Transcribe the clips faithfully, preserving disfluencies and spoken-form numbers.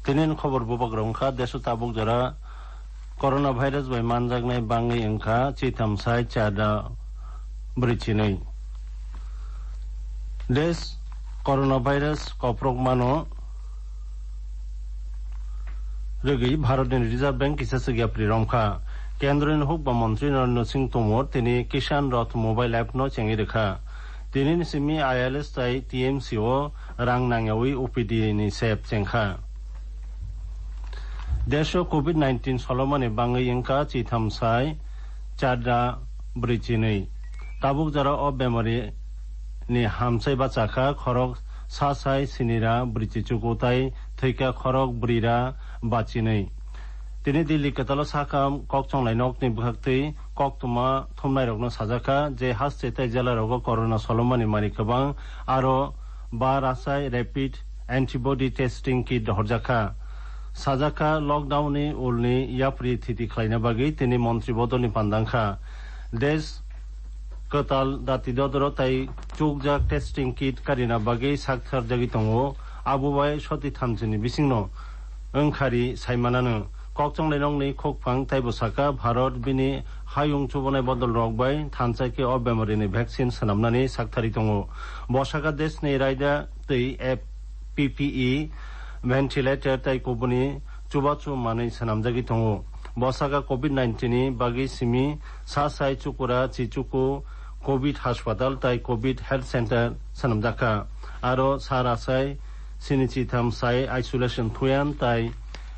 Tini ni khobor bubagra wngkha, desh o tabuk jora coronavirus bai manjaknai bangwi wngkha chitham sai char da bwrwi chinwi. Desh coronavirus koprok mano rwgwi Bharat ni Reserve Bank kisa swk yapri romkha. Kendro ni hukba montri Narendra Singh Tomor tini Kisan Rath mobile app no chengwi rwkha. Tini ni simi I L S tai T M C o rang nangyawi O P D ni sep chengkha. Desh o covid nineteen solomani bangwi wngkha chitham sai char da bwrwi chinwi. Tabuk jora o bemari ni hamsai bachakha khorok sa sai sini ra bwrwi chichuku tai thwikha khorok bwrwi ra bachinwi. Tini Delhi kwtalo sakha kok chonglai nokni bwkhaktwi koktwma thumnairokno sajakha je haste tei jelarogo corona solomani mani kwbang aro ba rasai rapid antibody testing kit rohorjakha. Sajakha lockdown ni ulni yapri thiti khlaina bagwi tini montri bodolni pandangkha. Desh kwtal dati dodoro tai chukjak testing kit karina bagwi sak tharjagwi tongo. Abo bai soti thamchini bisingno wngkhari saimanano. Kokchonglai nokni khokphang taibo saka Bharat bini hayung chubonai bodol rok bai thansa khe o bemari ni vaccine swnamnani saktharwi tongo. Bo saka desh ni raida twi F P P E, ventilator tai kubuni chubachu manwi swnamjagwi tongo. Bo saka covid nineteen ni bagwi simi sa sai chukura chichuku covid haspatal tai covid health center swnamjakha. Aro sa rasai sini chitham sai isolation thuyan tai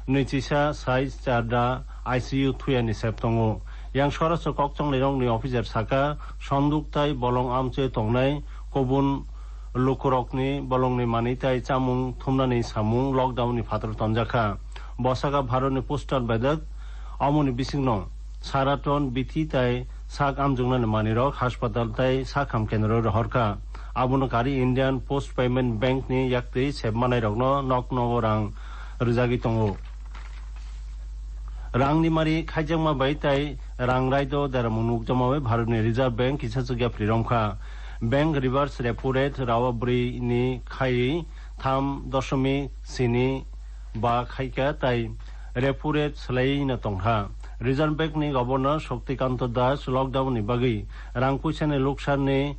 nwichisa sai char da I C U thuyan ni sep tongo. Yang soraso kokchonglai rokni officer saka sonduk tai bolong amchoi tongnai kubun lukurokni bolongni manwi tai chamung thumnani samung lockdown ni phataro tonjakha. Bo saka Bharat ni poster bedek omoni bisingno Saraton, bithi tai sak amjoknani manwirok haspatal tai sak ham kendro rohorkha. Abono kari Indian Post Payment Bank ni yaktwi sep manairokno nok nogo rang rwjagwi tongo. Rangni mari khaijakma bai tai rang raido deramung nukjakma bai Bharatni Reserve Bank kisa chukya phri romkha. Bank reverse repo rate rawa bwrwi ni khai tham doshomik sini ba khaikha tai repo rate swlaiwi no tongkha. Reserve Bank ni Governor Shaktikanta Das lockdown ni bagwi rang puisa ni luksan ni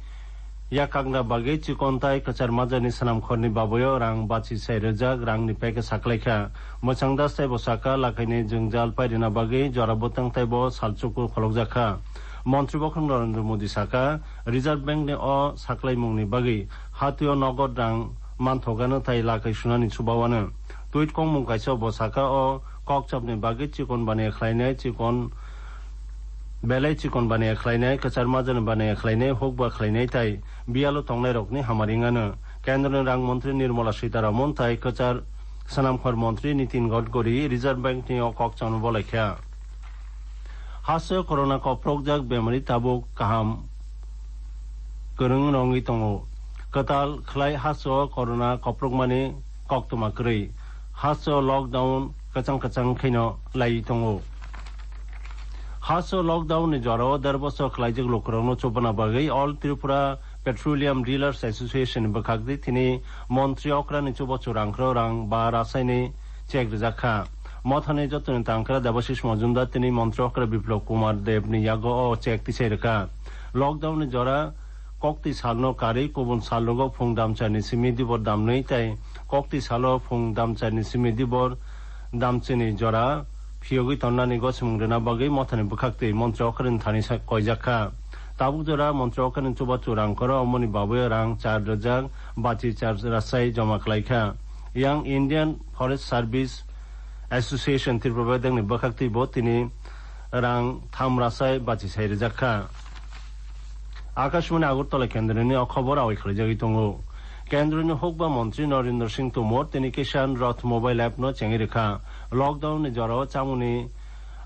yakangna bagwi chikon tai kwchar majani swnamkhorni baboyo rang bachi sai rwjak rangni package saklaikha. Mwchang Das taibo saka lakaini jwngjal pairina bagwi jora bwtang taibo salchukur kholokjakha. Montri bokhorok Narendra Modi saka, Reserve Bank ni o saklaimungni bagwi hatio nogod rang manthokgano tai lakai sunani chubawano. Tweet kongmung kaisa bo saka o kokchapni bagwi chikon baniya khlainai, chikon belai chikon baniya khlainai, kwchar majani baniya khlainai, hukba khlainai tai biyalo tongnairokni hamari wngano. Kendroni rang montri Nirmala Sitharaman tai kwchar swnamkhor montri Nitin Gadkari Reserve Bank ni o kokchapno bolaikha. Haste corona koprokjak bemari tabuk kaham kwrwng rwngwi tongo. Kwtal khlai haste o corona koprokmani koktwma kwrwi. Haste o lockdown kwchang kwchang kheno laiwi tongo. Haste o lockdown ni jorao der bosor khlaijak lukurokno chubana bagwi All Tripura Petroleum Dealers Association ni bwkhak di tini montri okrani chubachu rangkhro rang ba rasaini chek rijak kha. Mothani jotoni tangkra Debashish Majumdar tini montri okra Biplab Kumar Deb ni yago o chek tisai rwkha. Lockdown ni jora kokti salno karwi kubun salrogo phung damcharni simi dibor damnwi tai kokti salo phung damcharni simi dibor damchini jora phiyogwi tonnani gosimung rwna bagwi mothani bwkhaktwi montri okra ni thani sa-, koijak kha. Tabuk jora montri okra ni chubachu rangkhoro omoni baboyo rang char rwjak bachi char rasai joma khlaikha. Yang Indian Forest Service Association Tripura bedekni bwkhaktwibo tini rang tham rasai bachi sai rwjak kha. Akashmani Agartala kendroni o khobor awai khwlaijagwi tongo. Kendroni hukba montri Narendra Singh Tomor tini Kisan Rath mobile app no chengwi rwkha. Lockdown ni jorao chamungni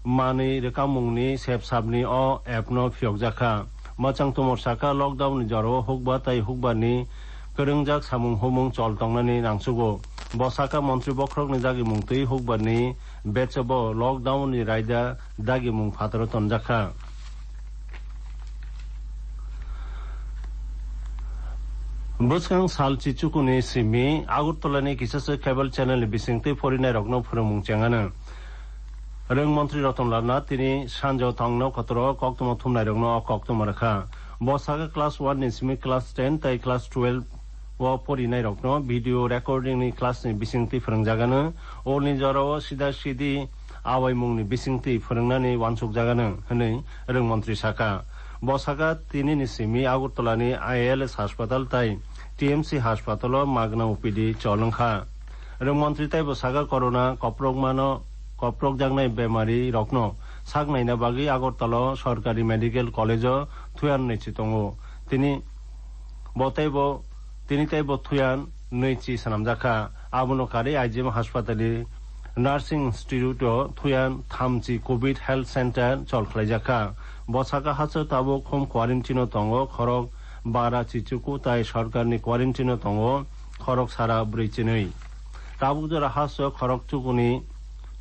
manwi rwkamungni sep sapni o app no phiyokjakha. Mwchang Tomor sakha, lockdown ni jorao hukba tai hukbarni kwrwngjak samung humung chol tongnani nangchugo. Bo sakha, montri bokhorokni dagimung twi hukbarni bechebo lockdown ni raida dagimung phataro tonjakha. Bwskang sal chichukuni simi Agartala ni kisasa cable channel ni bisingtwi phorinai rokno phwrwngmung chengano. Rwng montri Ratan Lal Nath tini sanjo tongno kotoro koktwma thumnai rokno o koktwma rwkha. Bo saka class one ni simi class ten tei class twelve o porinai rokno video recording ni class ni bisingtwi phwrwngjagano. Orni jorao sida sidi awaimungni bisingtwi phwrwngnani uansukjagano hwnwi rwng montri saka. Bo saka tinini simi Agartala ni I L S haspatal tei T M C haspatalo magna O P D chol wngkha. Rwng montri taibo saka corona koprokmano, koprokjaknai bemari rokno sak naina bagwi Agartala o sorkari medical college o thuyan nwichi tongo. Tini bo teibo, tini teibo thuyan nwichi swnamjakha. Abono karwi I G M haspatalni Nursing Institute o thuyan thamchi Covid Health Center chol khlaijakha. Bo saka haste tabuk home quarantine o tongo khorok bara chichuku tai sorkarni quarantine o tongo khorok sara brwi chinwi. Tabuk jora haste khorok chukuni,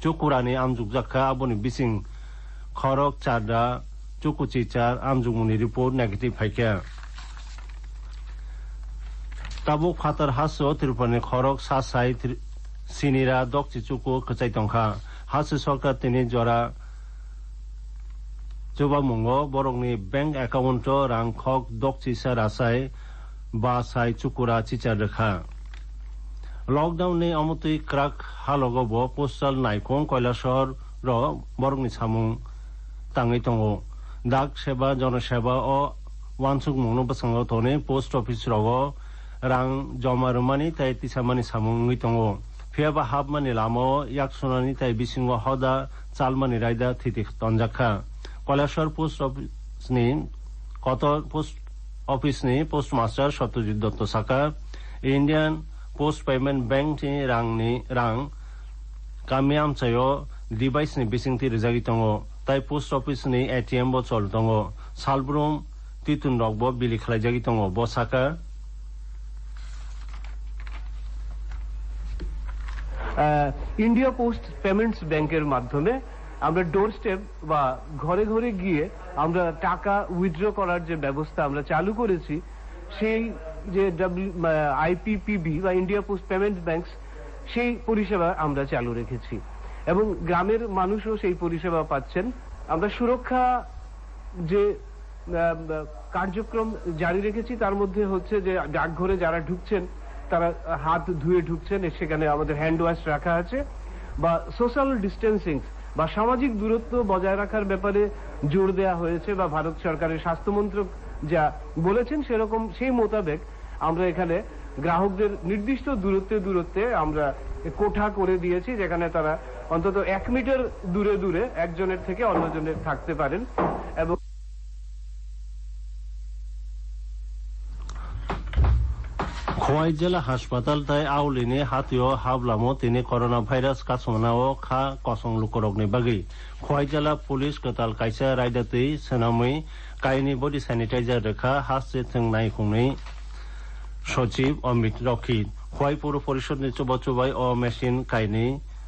chukurani amjukjakha, aboni bising khorok charda chukuchichar amjukmungni report negative phaikha. Tabuk phatar haste o Tripurani khorok sasai tri-, sinira dokchi chuku kwchai tongkha. Haste sorkar tini jora chubamungo borokni bank account o rang khok dokchisa rasai ba sai chukura chichar rwkha. Lockdown ni omotwi kwrak halogo bo postal naikhung Kailasor ro borokni samung tangwi tongo. Dak Seba, Jana Seba o uansukmungno bwskango tonwi post office rogo rang joma rwmani tei tisamani samung wngwi tongo. Phiya ba hapmani lamao yak sunani tei bisingo hoda chalmani raida thiti tonjakha. Kailasor post office ni kotor post office ni postmaster Satyajit Dotto saka, Indian Post Payment Bank ni rang ni rang kami amchaio device ni bisingtwi rwjagwi tongo, tai post office ni A T M bo chol tongo. Salbrum titun rok bo bili khlaijagwi tongo. Bo saka, ah, India post payments ব্যাংকের মাধ্যমে আমরা ডোর স্টেপ বা ঘরে ঘরে গিয়ে আমরা টাকা উইথড্র করার যে ব্যবস্থা আমরা চালু করেছি, সেই যে ডাব্লিউ, আহ, আইপিপিবি বা ইন্ডিয়া পোস্ট পেমেন্টস ব্যাংকস, সেই পরিষেবা আমরা চালু রেখেছি এবং গ্রামের মানুষও সেই পরিষেবা পাচ্ছেন। আমরা সুরক্ষা যে, আহ, কার্যক্রম জারি রেখেছি, তার মধ্যে হচ্ছে যে ডাকঘরে যারা ঢুকছেন, তারা হাত ধুয়ে ঢুকছেন, সেখানে আমাদের হ্যান্ড ওয়াশ রাখা আছে, বা সোশ্যাল ডিস্টেন্সিং বা সামাজিক দূরত্ব বজায় রাখার ব্যাপারে জোর দেওয়া হয়েছে, বা ভারত সরকারের স্বাস্থ্য মন্ত্রক যা বলেছেন, সেরকম, সেই মোতাবেক আমরা এখানে গ্রাহকদের নির্দিষ্ট দূরত্বে দূরত্বে আমরা কোঠা করে দিয়েছি, যেখানে তারা অন্তত এক মিটার দূরে দূরে একজনের থেকে অন্যজনের থাকতে পারেন। এবং Khowai jela haspatal tai aulini hatio hablamo tini corona virus kasumana o kha kosong lukurokni bagwi. Khowai jela police kwtal kaisa raidatwi swnamwi kaini body sanitizer rwkha, haste thwng naikhungni sochib Amit Rokhi. Khowai Puro Porishod ni chuba chubai o machine kaini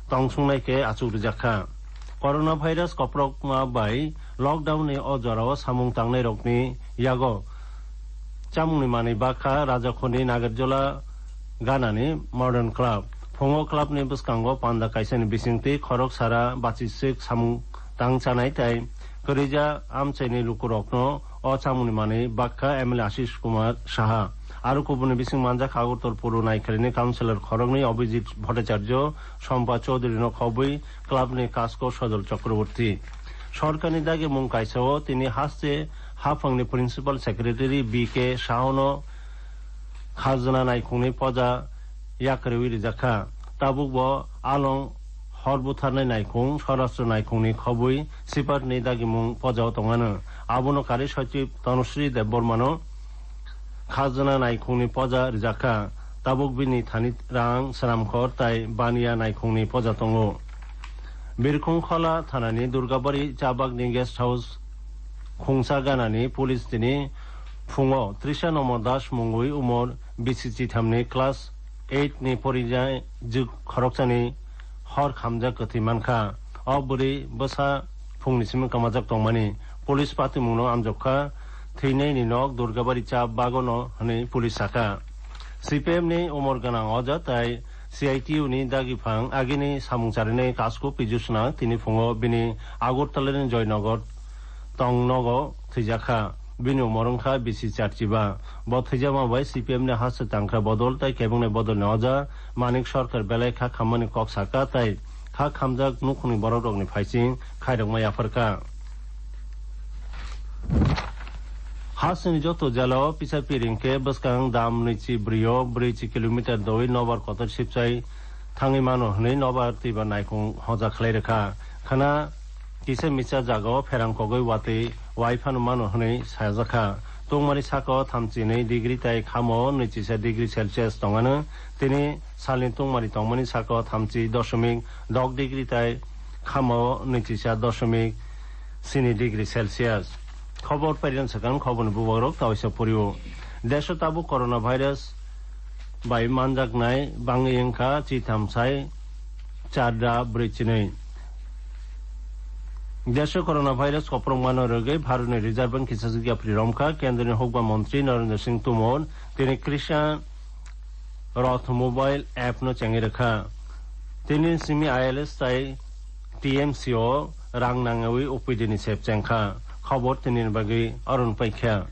tongsongnai khe achuk rijak kha. Corona virus koprokma bai lockdown ni o jorao samung tangnai rokni yago chamungni manwi bakha Rajakhoni Nagarjola ganani Modern Club. Phungo club ni bwskango panda kaisani bisingtwi khorok sara bachiswk samung tang chanai tei kwrwija amchaini lukurokno o chamungni manwi bakha M L A Ashish Kumar Saha. Aro kubuni bising manjak Agartala Puro Naikhalini councillor khoroknwi Abhijit Bhattacharya, Sompa Chaudhary no khobwi club ni kasko Sojol Chakraborty. Sorkarni dagimung kaisao tini haste haphangni principal secretary B K Sahono khajna naikhungni poja yakarwi rijakha. Tabukbo along hor butharnai naikhung, Swarashtra naikhungni khobwi siparni dagimung pojao tongmano. Abono karwi sochib Tanusri Debbarmano khajna naikhungni poja rijakha. Tabuk bini thani rang, sramkhor tai baniya naikhungni poja tongo. Birkhung Khola thanani Durgabari Chabagni guest house khungsa ganani police tini phungo Trisha Nomor Das mungwi umor bisi chithamni class eight ni porijak khoroksani hor khamjak kwthwi mankha. O bwrwi bwsa phungni simi kwmajak tongmani police patimungno amjokha. Thwinaini nok Durgabari Chabagono hwnwi police sakha. C P M ni umor gwnang oja tai C I T U ni dagiphang agini samung charinai Kasko Piju Sona tini phungo bini Agartala ni Joynagar tong nogo thwijakha. Bini umor wngkha bisi charchiba. Bo thwijakma bai C P M ni hasteo tangkha bodol tai kebengni bodolni oja Manik Sarkar belai kha khammani kok saka tai kha khamjak nukhungni borokrokni phaising khairokma yapharkha. Hasteni joto jela o pisa piring khe bwskang dam nwichi bwrwi o brwichi kilometer doui nobar kotor sipchai thangwi mano hwnwi nobar twibar naikhung hoja khlai rwkha. Khana kisa misa jaga o pherang kogwi watwi wai phano mano hwnwi sajakha. Tungmani saka o thamchi nwi degree tai khamo nwichisa degree Celsius tongano, tini salni tungmani tongmani saka o thamchi dosomik dok degree tai khamo nwichisa dosomik sini degree Celsius. Khobor pairyan swkang khoborni bubagrok taoisa purio. Desho tabuk corona virus bai manjaknai bangwi wngkha chitham sai char da brwi chinwi. Desho corona virus koprokmano rwgwi Bharatni Reserve Bank kisa yapri romkha. Kendroni hukba montri Narendra Singh Tomar tini Kisan Rath mobile app no chengwi rwkha. Tini simi I L S tai T M C o rang nangwi O P D ni sep chengkha. Khobor tini bagwi Arun Paikha.